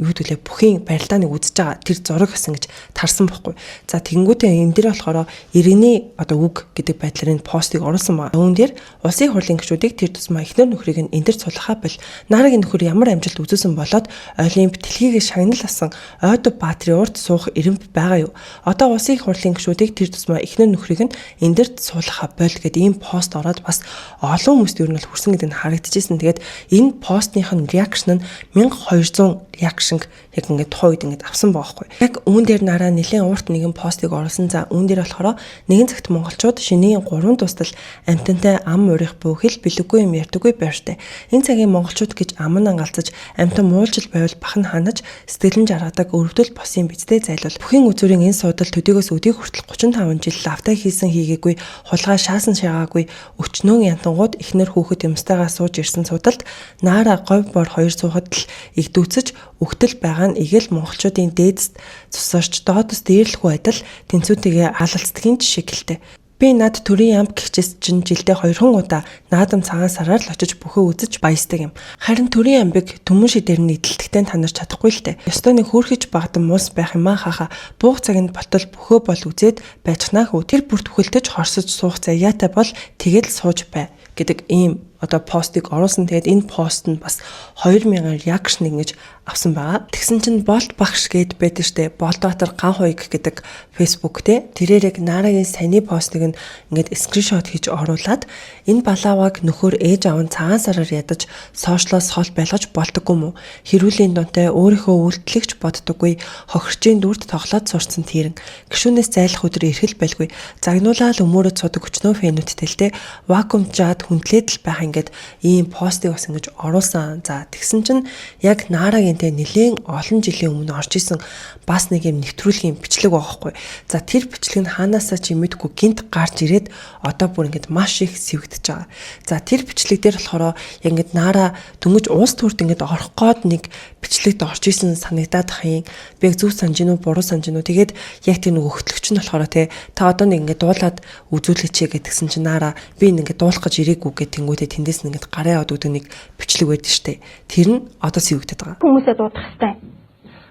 юу гэдгэлээ бүхийн барилдааныг үзэж байгаа тэр зураг бас ингэж тарсан бохгүй. За тэгэнгүүтээ энэ дээр болохоор иргэний одоо үг гэдэг байдлаар энэ постыг оруулсан байна. Үүн дээр улсын хурлын гишүүдийг тэр тусмаа эхнэр нөхрийг нь энэ төр сулгахаа бол Нарагийн нөхөр ямар амжилт үзүүлсэн болоод Олимп дэлхийгээ шагнал асан Ойдов Баатрын урд суух эрэмб байгаа юу? Одоо улсын хурлын гишүүдийг тэр тусмаа эхнэр нөхрийг нь энэ дэр суулгахаа бол гэд ийм пост ороод бас олон хүмүүст ер нь бол хүрсэн гэдэг нь харагдчихсэн. Тэгээд энэ постных нь reaction нь 1200 reaction яг ингээд тухайн үед ингээд авсан байгаа хгүй. Яг үүн дээр нараа нэлээд урт нэгэн постыг оруулсан. За үүн дээр болохоор нэгэн цагт монголчууд шинийн 3 тустал амтантай ам урих бүү хэл бэлэггүй юм ярьдаггүй байртай. Энэ цагийн монголчууд гэж ам нь ангалзаж амтан муулжил байвал бахан ханаж сэтгэлэн жаргадаг өрөвдөл босын бидтэй зайлвал бүхийн үзүүрийн энэ суудал төдийгөөс өдийг хүртэл 35 жил лавтай хийсэн хийгээгүй хулгай шаасан шаагаагүй өчнөөн янтангууд эхнэр хүүхэд юмстайгаа сууж ирсэн судалд наара говь бор хоёр суухад л игдүүцэж өгтөл байгаа нь игэл монголчуудын дээдс цусарч доодос дээрлэхүү адил тэнцүүтэйгээ алалцдгийн жишээ гэлтэй. Би над төрийн ямб гихчээс чинь жилдээ 2 удаа наадам цагаан сараар л очиж бүхөө үзэж баясдаг юм. Харин төрийн ямбыг түмэн шидээр нь эдэлтгтэн танарч чадахгүй л дээ. Ёстой нэг хөөрхөж багдан муус байх юм аа хаха. Буух цагт болтол бүхөө бол үзээд байцхнаа хүү. Тэр бүр түхэлдэж хорсож суух заяатай бол тэгэл сууж бай гэдэг ийм одоо постыг оруулсан. Тэгээд энэ пост нь бас 2000 reaction ингэж авсан байгаа. Тэгсэн чинь Болт багш гээд байдаг штэ. Болтбаатар ган хуйг гэдэг Facebook те. Тэрээр яг Нарагийн саяны постыг нь ингээд screenshot хийж оруулаад энэ балааваг нөхөр ээж аав нь цагаан сараар ядаж social оос хол байлгаж болдоггүй мүү? Хэрүүлийн дунтай өөрийнхөө үйлдэлийг ч боддоггүй хохирчийн дүрд тоглоод сурцсан тэрэн. Гишүүнээс зайлах өдөр эрхэл байлгүй. Загнуулаад өмөрөд судаг өчнөө fan үүдтэй л те. Вакуум жаад хүндлээд л байх ингээд ийм постыг бас ингэж оруулсан. За тэгсэн чинь яг Нарагийн те нэлээд олон жилийн өмнө орж исэн бас нэг юм нэвтрүүлгийн бичлэг байгаа хгүй. За тэр бичлэг нь ханаасаа ч юм мэдгүй гинт гарч ирээд одоо бүр ингэж маш их сэвгдэж байгаа. За тэр бичлэг дээр болохоор яг ингэж Нара дөнгөж улс төрд ингэж орох гээд нэг бичлэгт орж исэн санагдаад ах юм. Би яг зөв санаж гинүү буруу санаж гинүү. Тэгээд яг тэр нэг өгтлөгч нь болохоор те та одоо нэг ингэ дуулаад үзүүлээч гэдгсэн чинь Нара би ингэ дуулах гэж ирээгүй гэх тэнгуүтээ тэндээс нь ингэ гараа яваад өгдөг нэг бичлэг байдаг штэ. Тэр нь одоо сэвгдэт байгаа. Хүмүүсээ дуудах хэрэгтэй.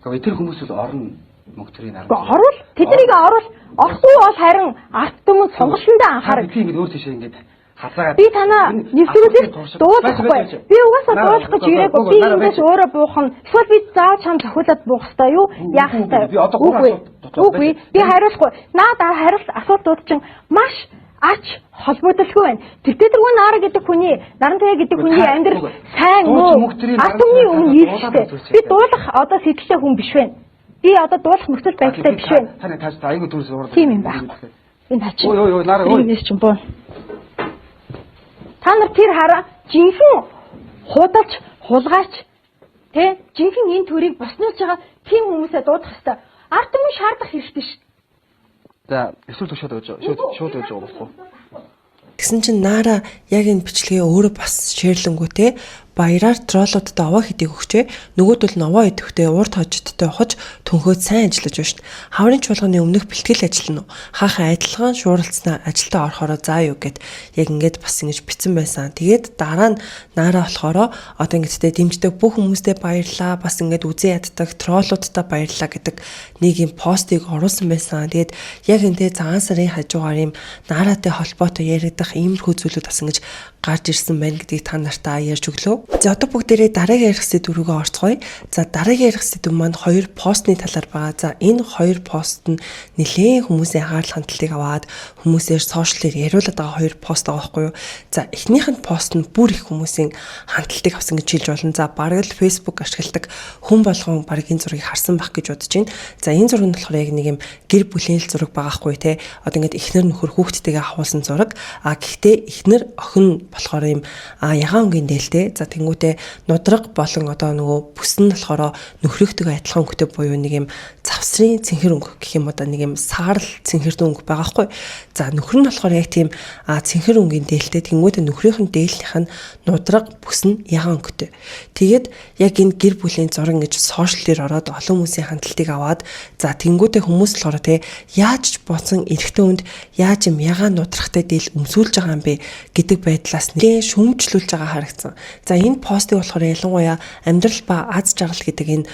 Гэхдээ тэр хүмүүс бол орно мөнгө төрийн арга. Гэхдээ орвол тэднийг орвол орохгүй бол харин ард түмэн сонголтондоо анхаарал. Би ингэж өөр тийшээ ингэж хасаагаад Би танаа нэвтрүүлэгт дуулахгүй. Би угаасаа дуулах гэж ирээгүй. Би эндээс өөрөө буух нь. Эсвэл би заавал чам зохиулаад буух ёстой юу? Яах ёстой? Би одоо гурван Үгүй. асуулт Үгүй. Би хариулахгүй. Наад хариулт асуултууд чинь маш ач холбогдолгүй байна. Тэгтээ тэргүй Нара гэдэг хүний, Нарантая гэдэг хүний Та- амьдрал үгүй. сайн Дууч муу. мөнгө төрийн Ард түмний наран өмнө туяа нийлжтэй. дуулаад үзүүлчих. Би дуулах одоо сэтгэлтэй хүн биш байна. Би одоо дуулах нөхцөл байдалтай биш байна. Таны тааш та айгүй төрс уурлаа. Тийм юм байхгүй. Энэ таач. Ой ой ой Нара ой. Тэрнээс чинь боо. Та нар тэр хараа жинхэнэ худалч, хулгайч тэ жинхэнэ энэ төрийг боснуулж байгаа тийм хүмүүсээ дуудах хэрэгтэй. Ард түмэн шаардах хэрэгтэй шүү. За эсвэл шууд өгч шууд шууд өгч байгаа болох уу? Тэгсэн чинь Нара яг энэ бичлэгээ өөрөө бас share лэнгүүтээ баяраар troll уудад овоо хэдийг өгчээ. Нөгөөдөл нь овоо идэвхтэй урд хожидтой ухаж түнхөөд сайн ажиллаж байна шít. Хаврын чуулганы өмнөх бэлтгэл ажил нь хаахан адилхан шууралцснаа ажилдаа орохороо заа юу гэд яг ингээд бас ингэж бичсэн байсан. Тэгээд дараа нь Нара болохоор одоо ингээд тэ дэмждэг бүх хүмүүстээ баярлаа. Бас ингээд үзэн яддаг troll уудтай баярлаа гэдэг нэг юм постыг оруулсан байсан. Тэгээд яг энэ цагаан сарын хажуугаар юм Наратай холбоотой яригдах иймэрхүү зүйлүүд бас ингэж гарч ирсэн байна гэдгийг та нартаа ярьж өглөө. шүү. За, одоо бүгдээрээ дараагийн ярих сэдэв рүүгээ орцгоё. За, дараагийн ярих сэдэв маань хоёр постны талаар байгаа. За, энэ хоёр пост нь нэлээд хүмүүсийн анхаарал хандлтыг аваад хүмүүсээр social ээр яриулаад байгаа хоёр пост байгаа байхгүй юу? За, эхнийх нь пост нь бүр их хүмүүсийн хандлтыг авсан гэж хэлж болно. За, бараг л Facebook ашигладаг хүн болгон бараг энэ зургийг харсан байх гэж бодож байна. За, энэ зураг нь болохоор яг нэг юм гэр бүлийн л зураг байгаа хгүй те. Одоо ингээд эхнэр нөхөр хүүхдтэйгээ авуулсан зураг. А гэхдээ эхнэр охин болохоор юм ягаан өнгийн дээлтэй. За, тэнгүүтээ нудраг болон одоо нөгөө бүс нь болохоор нөхрийнхтэйгээ адилхан өнгөтэй буюу нэг юм завсрын цэнхэр өнгө гэх юм одоо нэг юм саарал цэнхэрдэн өнгө байгаа хгүй. За, нөхөр нь болохоор яг тийм цэнхэр өнгийн дээлтэй. Тэнгүүтээ нөхрийнх нь дээлнийх нь нудраг, бүс нь ягаан өнгөтэй. Тэгээд яг энэ гэр бүлийн зураг ингэж social дээр ороод олон хүмүүсийн хандлтыг аваад, за, тэнгүүтээ хүмүүс болохоор те яаж ч бодсон эрэгтэй хүнд яаж юм ягаан нудрахтай дээл өмсүүлж байгаа юм бэ гэдэг байдлаас нэлээд шүүмжлүүлж байгаа харагдсан. За, энэ постыг болохоор ялангуяа "Амьдрал ба аз жаргал" гэдэг энэ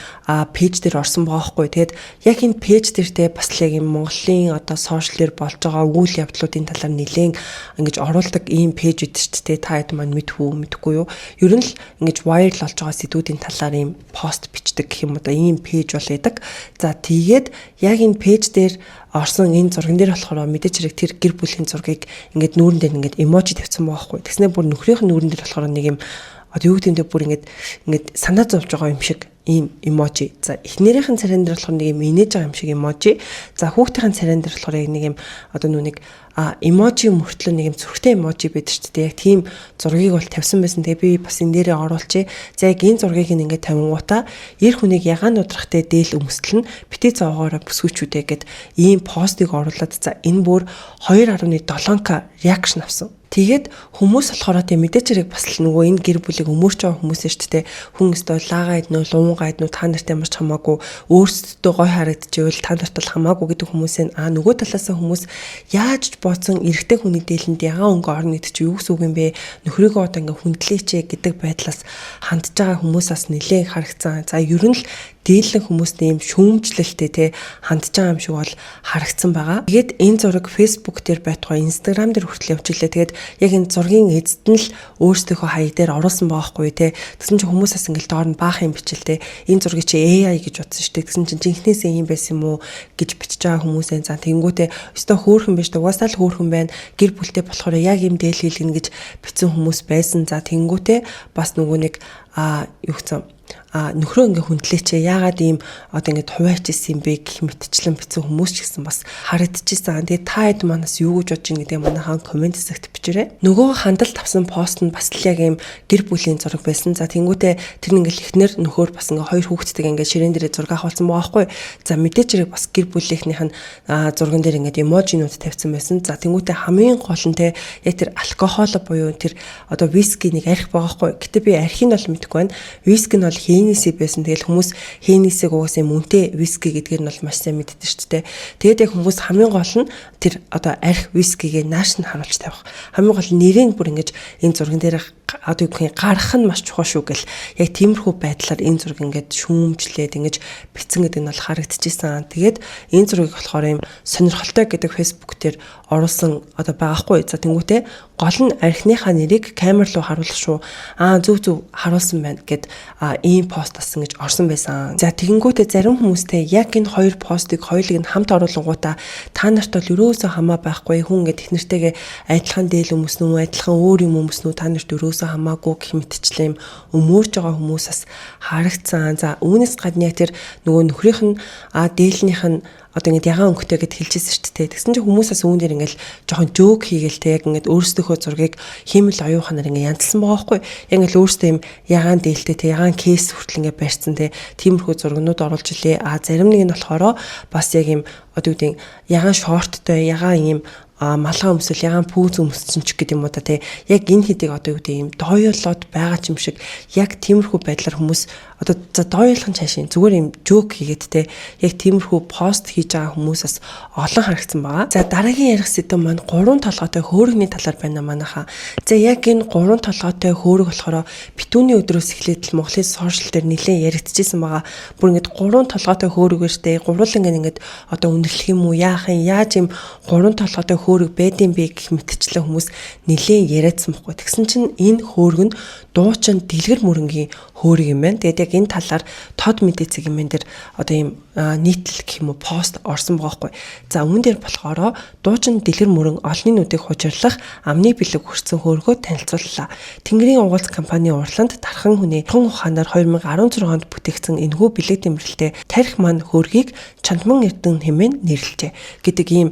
page дээр орсон байгаа хгүй. Тэгээд яг энэ page дээр те бас л яг юм Монголын одоо social ээр болж байгаа үйл явдлуудын талаар нэлээд ингэж оруулдаг ийм page үүд шүү дээ. Та хэд маань мэдэх үү, мэдэхгүй юу? Ер нь л ингэж viral болж байгаа сэдвүүдийн талаар ийм пост бичдэг гэх юм уу да, ийм page бол байдаг. За, тэгээд яг энэ page дээр орсон энэ зурган дээр болохоор мэдээч хэрэг тэр гэр бүлийн зургийг ингээд нүүрэн дээр ингээд emoji тавьсан байгаа байхгүй. Тэгснээр бүр нөхрийнх нь нүүрэн дээр болохоор нэг юм одоо юу гэдэг нь бүр ингээд санаа зовж байгаа юм шиг ийм emoji. За, эхнэрийнх нь царайн дээр болохоор нэг юм инээж байгаа юм шиг emoji. За, хүүхдийн царайн дээр болохоор яг нэг юм одоо нүг emoji мөртлөө нэг юм зүрхтэй emoji байдаг шүү дээ. Яг тийм зургийг бол тавьсан байсан. Тэгээ би бас энэ дээрээ оруулчихъя. За, яг энэ зургийг ингээд тавингуудаа "Эр хүнийг ягаан нудрахтай дээл өмсөл нь битгий зовоогоорой бүсгүйчүүдээ" гэд ийм постыг оруулаад, за, энэ бүр 2.7K reaction авсан. Тэгээд хүмүүс болохоор тийм мэдээч хэрэг бас л нөгөө энэ гэр бүлийг өмөрч байгаа хүмүүс шүү дээ. Хүн өстой лаагаа иднүү, луунгаа иднүү, та нарт ямар ч хамаагүй, өөрсдөө гой харагдчихвэл та нарт бол хамаагүй гэдэг хүмүүсийн нөгөө талаасаа хүмүүс яаж ч бодсон эрэгтэй хүний дээлэнд ягаан өнгө орно гэдэг чи юу гэсэн үг юм бэ? Нөхрийгөө одоо ингээ хүндлээч гэдэг байдлаас хандж байгаа хүмүүс бас нэлээд харагцсан. За, ер нь л дээлэн хүмүүст ийм шүүмжлэлтэй те хандж байгаа юм шиг бол харагдсан байгаа. Тэгээд энэ зураг Facebook дээр байтугай Instagram дээр хүртэл явчихлаа. Тэгээд яг энэ зургийн эзэд нь л өөрсдийнхөө хаяг дээр оруулсан байгаа хгүй те. Тэгсэн чинь хүмүүс бас ингээл доор нь баах юм бичил те. "Энэ зургийг чи AI гэж бодсон шүү дээ. Тэгсэн чинь жинхнээсээ ийм байсан юм уу" гэж бичиж байгаа хүмүүсээ. За, тэнгүүтээ "Өстой хөөрхөн биш, угаасаа л хөөрхөн байна. Гэр бүлтэй болохоор яг ийм дээл хийлгэнэ" гэж бичсэн хүмүүс байсан. За, тэнгүүтээ бас нөгөө нэг юу гэсэн "Нөхрөө ингээ хүндлээч, яагаад ийм одоо ингээ хувайчилсан юм бэ" гэх мэтчлэн бичсэн хүмүүс ч гэсэн бас харагдчихсан. Тэгээ та хэд манаас юу гэж бодож ин гэдэг манайхан comment хэсэгт бичээрэй. Нөгөө хандалт авсан пост нь бас л яг ийм гэр бүлийн зураг байсан. За, тэнгүүтээ тэр ингээл эхнэр нөхөр бас ингээ хоёр хүүхэдтэйг ингээ ширээн дээрээ зураг авахулсан байгаа байхгүй. За, мэдээч хэрэг бас гэр бүлийнхнийх нь зурган дээр ингээд emoji нууд тавьсан байсан. За, тэнгүүтээ хамгийн гол нь те яг тэр алкогол буюу тэр одоо виски нэг арх байгаа байхгүй. Гэтэ би архийг бол мэдэхгүй байна. Виски нь бол Hennessy байсан. Тэгэл хүмүүс Hennessy-г угаасаа юм үнэтэй виски гэдгээр нь бол маш сайн мэддэг шүү дээ. Тэгээд яг хүмүүс хамгийн гол нь тэр одоо арх вискигээ нааш нь харуулж тавих. Хамгийн гол нь нэрийг бүр ингэж энэ зурган дээр одоо юу гэх юм гарах нь маш чухал шүү гэл яг тиймэрхүү байдлаар энэ зураг ингээд шүүмжлээд ингэж бичсэн гэдэг нь бол харагдчихсан. Тэгээд энэ зургийг болохоор юм "Сонирхолтой" гэдэг Facebook дээр оруулсан одоо байгаа хгүй. За, тэнгуүтээ гол нь архиныхаа нэрийг камер руу харуулах шүү. Аа, зөв зөв харуулсан байна гэд ийм пост асан гэж орсон байсан. За, тэгэнгүүтээ зарим хүмүүстэй яг энэ хоёр постыг хоёулыг нь хамт оруулангуудаа та нарт бол ерөөсөө хамаа байхгүй, хүн ингээд эхнэртэйгээ адилхан дээл өмснө үү, адилхан өөр юм өмснө үү, та нарт ерөөсөө хамаагүй гэх мэтчлэн юм өмөрж байгаа хүмүүс бас харагдсан. За, үүнээс гадна яг тэр нөгөө нөхрийнх нь дээлнийх нь одоо ингээд ягаан өнгөтэй гэд хэлжсэн шүү дээ. Тэгсэн чинь хүмүүс бас үүн дээр ингээд жоохон joke хийгээл те, яг ингээд өөрсдийнхөө зургийг хиймэл оюун ухаанаар ингээд янзлсан байгаа байхгүй. Яг ингээд өөрсдөө юм ягаан дээлтэй те, ягаан case хүртэл ингээд барьсан те, тиймэрхүү зургнууд оруулж илээ. А зарим нэг нь болохоор бас яг юм одоо юу гэдэг ягаан шорттой, ягаан юм малгай өмсөл, ягаан пүүз өмссөн ч гэдэг юм уу та тий, яг энэ хэдийг одоо юу гэдэг юм дооёлоод байгаа ч юм шиг яг тиймэрхүү байдлаар хүмүүс одоо за дооёлох нь цаашийн зүгээр юм joke хийгээд те, яг тиймэрхүү пост хийж байгаа хүмүүс бас олон харагдсан байгаа. За, дараагийн ярих сэдэв маань гурван толгойтой хөөрөгний талаар байна манайхаа. За, яг энэ гурван толгойтой хөөрөг болохоор битүүний өдрөөс эхлээд л Монголын social дээр нэлээд яригдчихсэн байгаа. Бүр ингээд гурван толгойтой хөөрөг штэ. Гурван ингээд одоо үнэрлэх юм уу, яах юм, яаж юм гурван толгойтой хөөрөг байдсан бэ гэх мэтчлэн хүмүүс нэлээд яриадсан бохгүй. Тэгсэн чинь энэ хөөрөг нь дуучин Дэлгэр мөрөнгийн хөөрөг юм байна. Тэгээд яг энэ талаар тод мэдээ цэг юм дээр одоо ийм нийтлэл гэх юм уу пост орсон байгаа хгүй. За үүн дээр болохоор дуучин Дэлгэр мөрөн олонний нүдийг хужирлах амны бэлэг хүртсэн хөөргөө танилцууллаа. Тэнгэрийн угаалц компани урланд тархан хүний тун ухаанаар 2016 онд бүтээгдсэн энэхүү бэлэг дэмрэлтэй тарих маань хөөргийг Чандман Эрдэнэ хэмээн нэрлэжээ гэдэг ийм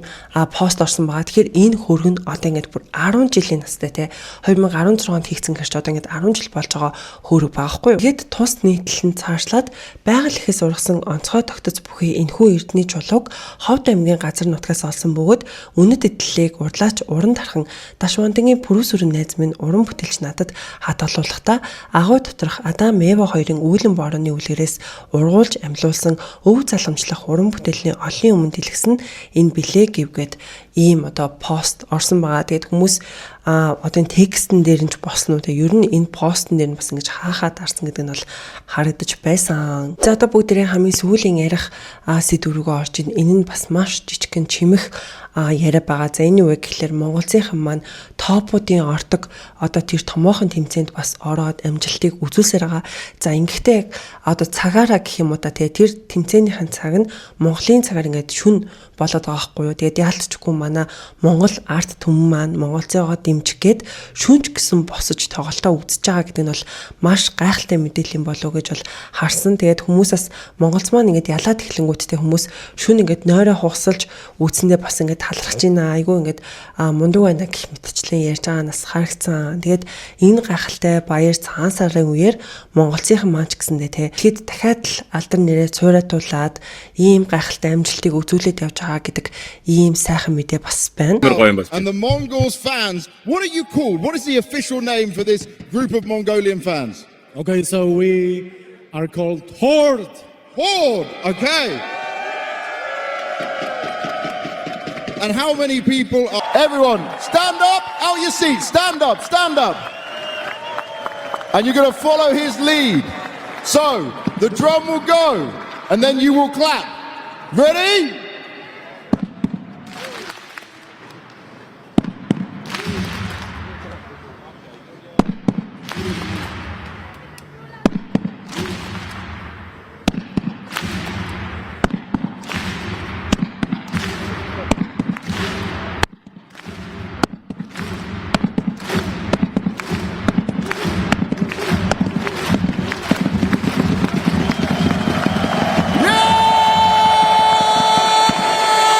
пост орсон байгаа. Тэгэхээр энэ хөөрг нь одоо ингээд бүр 10 жилийн настай те 2016 онд хийгдсэн гэрч одоо ингээд 10 жил болж байгаа хөөрөг байгаа хгүй юу. Тэгэд тус нийтлэл нь цаашлаад байгаль ихэс ургасан онцгой тогтоц бүхий энэхүү эрдний чулууг Ховд аймгийн газар нутгаас олсон бөгөөд үнэт эдлэлийг урлаач уран тархан Дашвандангийн Пүрүсүрэн найз минь уран бүтээлч надад хадгалуулахдаа агуй доторх Адам Эва хоёрын үүлэн борооны үлгэрээс ургуулж амьлуулсан өв залгамжлах уран бүтээлийн олонний өмнө дэлгэсэн энэ билээ гэвгээд ийм одоо пост орсон байгаа. Тэгээд хүмүүс одоо энэ текстэн дээр нь ч босно уу те ер нь энэ постн дээр нь бас ингэж хаахаа дарсан гэдэг нь бол харагдаж байсан. За одоо бүгдээрээ хамгийн сүүлийн ярих сэдв рүүгээ орж ийн. Энэ нь бас маш жижигхэн чимэх яриа байгаа. За энэ юу вэ гэхлээр Монголынхан маань топуудын ордог одоо тэр томоохон тэмцээнд бас ороод амжилтыг үзүүлсээр байгаа. За ингэхдээ яг одоо цагаараа гэх юм уу та тэгээ тэр тэмцээнийхэн цаг нь Монголын цагаар ингээд шүн болоод байгаа байхгүй юу. Тэгээд яалтчгүй манай Монгол арт түмэн маань Монголцоогоо дэмжих гээд шүнж гисэн босож тоглолтоо үзэж байгаа гэдэг нь бол маш гайхалтай мэдээлэл юм болов уу гэж бол харсан. Тэгээд хүмүүс бас Монголц маань ингээд ялаад эхлэнгүүттэй хүмүүс шүн ингээд нойроо хугасалж үзсэндээ бас ингээд талархаж байна. Айгүй ингээд мундаг байна гэх мэтчлэн ярьж байгаа нас харагдсан. Тэгээд энэ гайхалтай баяр цагаан сарын үеэр Монголцынхан маань ч гэсэндээ те тэгэхэд дахиад л алдар нэрээ цууратуулаад ийм гайхалтай амжилтыг үзүүлээд явж байгаа гэдэг ийм сайхан мэдээ бас байна. And the Mongols fans, what are you called? What is the official name for this group of Mongolian fans? Okay, so we are called Horde. Horde, okay. And how many people are. Everyone, stand up, out your seats, stand up, stand up. And you're going to follow his lead. So the drum will go, and then you will clap. Ready?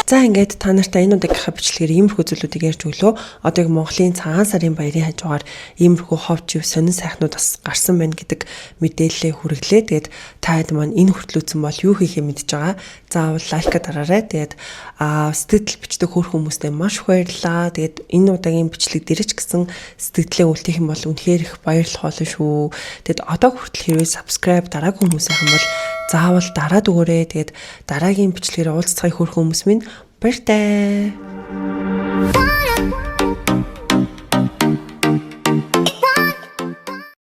За ингээд та нартай энэ удаагийнхаа бичлэгээр иймэрхүү зүйлүүдийг ярьж өглөө. Одоо яг Монголын цагаан сарын баярын хажуугаар иймэрхүү хов жив сонин сайхнууд бас гарсан байна гэдэг мэдээлэлээ хүргэлээ. Тэгээд та хэд маань энэ хүртэл үзсэн бол юу хийхээ мэдж байгаа. Заавал лайка дараарай. Тэгээд сэтгэл бичдэг хөрх хүмүүстээ маш их баярлалаа. Тэгээд энэ удаагийн бичлэг дээр ч гэсэн сэтгэлээ үлдээх юм бол үнэхээр их баярлах болно шүү. Тэгээд одоо хүртэл хэрвээ subscribe дараагүй хүмүүс байх юм бол заавал дараад өгөөрэй. Тэгээд дараагийн бичлэгээр уулзцгаая хөрх хүмүүс минь баяртай.